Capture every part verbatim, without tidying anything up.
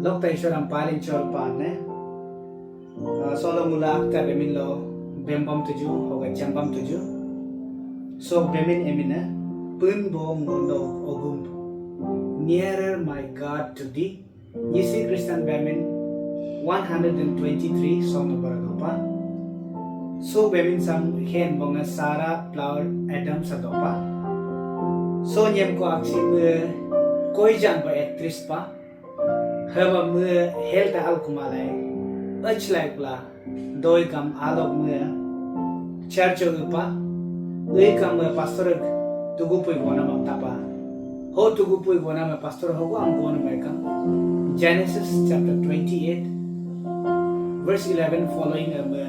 Lokta Ishwar am palin chol pan ne. Ah, solo mula akta bemin lo bembam tuju, hoga chambam tuju. So bemin emine, pun bo ngono ogum. Nearer my God to thee. Nyishi Christian bemin one hundred and twenty-three song number dopa. So bemin sam hen bonga Sarah Flower Adams adopa. So nyem ko aksi me koi jan ba actress pa. Haba mue health al kumalai, ach lai kula, doi kam alok mue, church o upa, ui kam mue pastor tugu pui gona mam tapa. Ho tugu pui gona me pastor ho am gona me kam. Genesis chapter twenty-eight, verse eleven following a mue,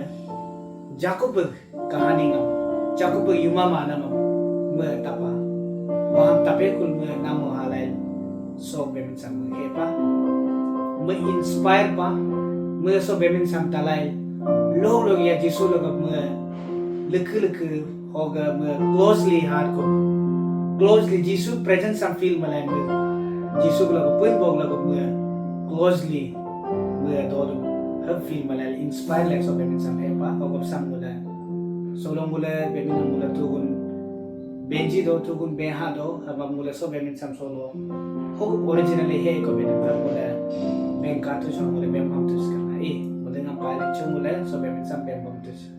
Jacob kahani ngam, Jacob yuma mana mam, mue tapa. Waham tape kul mue namo halai, so bemin sam mue hepa. Mue inspire pa, mue so bemin sam talai. Log log ya Jisu log mue, leke leke, hoga mue closely heart ko. Closely Jisu presence sam feel malai mue. Jisu log pun bog log mue, closely. Mue dolu, hab feel malai inspire lai so bemin sam hepa, hoga sam mula. Solo mula, bemin mula tugun, benji do, tugun beha do, haba mula so bemin sam solo. Ho originally he ko bemin hab mula, ben katu so mula, ben mam tus karna. Eh, mula ngam pale chu mula, so bemin sam ben mam tus.